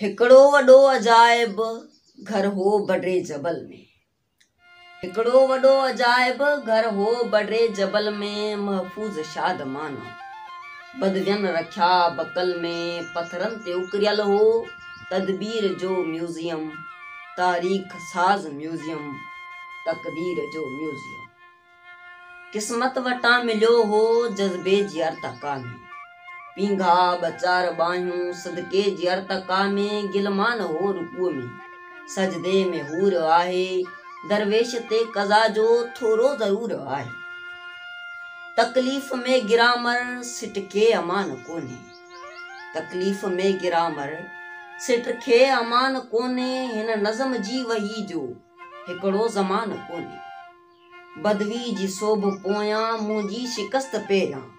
هڪڙو وڏو عجائب گهر هو بڊي جبل ۾. هڪڙو وڏو عجائب گهر هو بڊي جبل ۾، محفوظ شادمانا بدوين رکيا بڪل ۾، پٿرن تي اڪريل هو تدبير جو ميوزيم، تاريخ ساز ميوزيم، تقدير جو ميوزيم. قسمت وٽان مليو هو جذبي جي ارتقا ۾. پينگها ٻه چار ٻانهيون صدقي جي ارتقا ۾، غلمان هو رڪوع ۾، سجدي ۾ حور آهي، درويش تي قضا جو ٿورو ضرور آهي. تڪليف ۾ گرامر سٽ کي امان ڪونهي. تڪليف ۾ گرامر سٽ کي امان ڪونهي، هن نظم جي وهي جو هڪڙو زمان ڪونهي. بدوي جي سوڀ پويان منهنجي شڪست پهريان،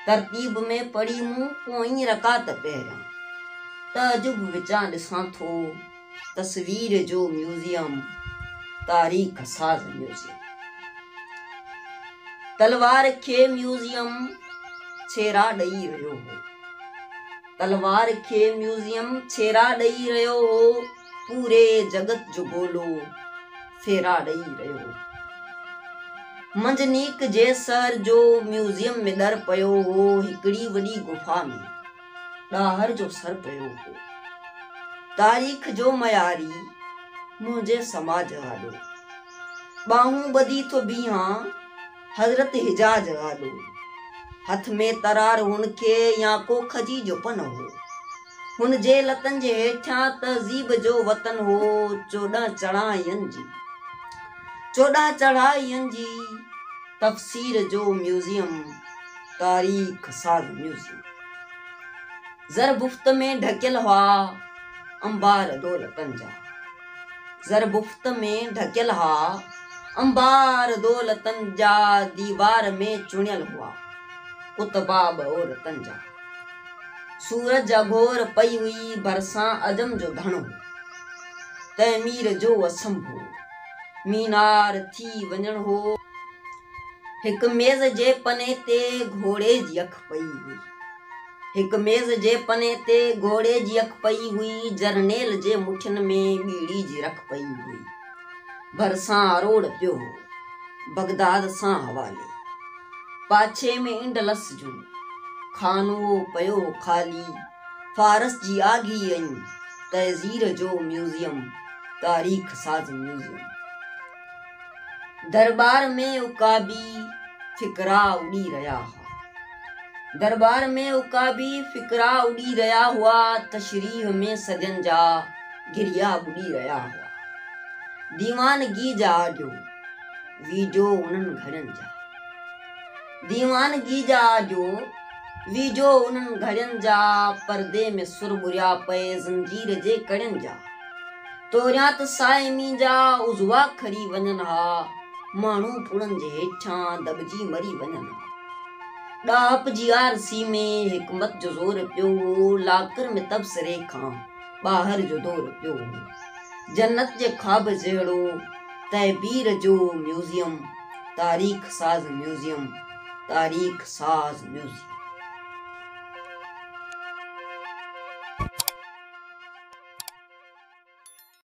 ترتيب ۾ پڙهي مون پوئين رڪعت پهريان. تعجب وچان ڏسان ٿو تصوير جو ميوزيم، تاريخ ساز ميوزيم. تلوار کي ميوزيم ڇيرا ڏئي رهيو هو. تلوار کي ميوزيم ڇيرا ڏئي رهيو هو، پوري جڳت جو گولو ڦيرا ڏئي رهيو هو. منجنيق جي سحر جو ميوزيم ۾ ڏر پيو هو، هڪڙي وڏي گفا ۾ ڏاهر جو سر پيو هو. تاريخ جو معياري منهنجي سماج آڏو، ٻانهون ٻڌي ٿو بيهان حضرت حجاج آڏو. هٿ ۾ ترار هن کي يا ڪو کجي جو پن هو. هن جي لتن جي هيٺيان تهذيب جو وطن هو. 14 چڙهاين جي، 14 چڙهاين جي تفسير جو ميوزيم، تاريخ ساز ميوزيم. زربفت ۾ ڍڪيل هئا انبار دولتن جا. زربفت ۾ ڍڪيل ها انبار دولتن جا، ديوار ۾ چڻيل هئا ڪتبا ٻه عورتن جا. سورج اگهور پئي هئي ڀرسان عجم جو ڌڻ هو، تعمير جو اسنڀو مينار ٿي وڃڻ هو. هڪ ميز جي پني تي گهوڙي جي اک پئي هئي. هڪ ميز جي پني تي گهوڙي جي اک پئي هئي، جرنيل جي مٺين ۾ ٻيڙي جي رک پئي هئي. ڀرسان اروڙ پيو هو، بغداد سان حوالي. پاڇي ۾ انڊلس جو خانو پيو هو خالي، فارس جي آگهي ۽ تعزير جو ميوزيم، تاريخ ساز ميوزيم. درٻار ۾ عقابي فقرا اڏي رهيا هئا. درٻار ۾ عقابي فقرا اڏي رهيا هئا، تشريح ۾ صدين جا گريا ٻڏي رهيا هئا. ديوانگي جا آڊيو، ويڊيو انهن گهڙين جا. ديوانگي جا آڊيو، ويڊيو انهن گهڙين جا، پردي ۾ سر ٻريا پئي زنجير جي ڪڙين جا. توريان ته سائمي جا عضوا کري وڃن ها، ماڻهو پڙن جي هيٺيان دٻجي مري وڃن ها. ڏاهپ جي آرسي ۾ حڪمت جو زور پيو هو، لاڪر ۾ تبصري کان ٻاهر جو دور پيو هو. جنت جي خواب جهڙو تعبير جو ميوزيم، تاريخ ساز ميوزيم، تاريخ ساز ميوزيم.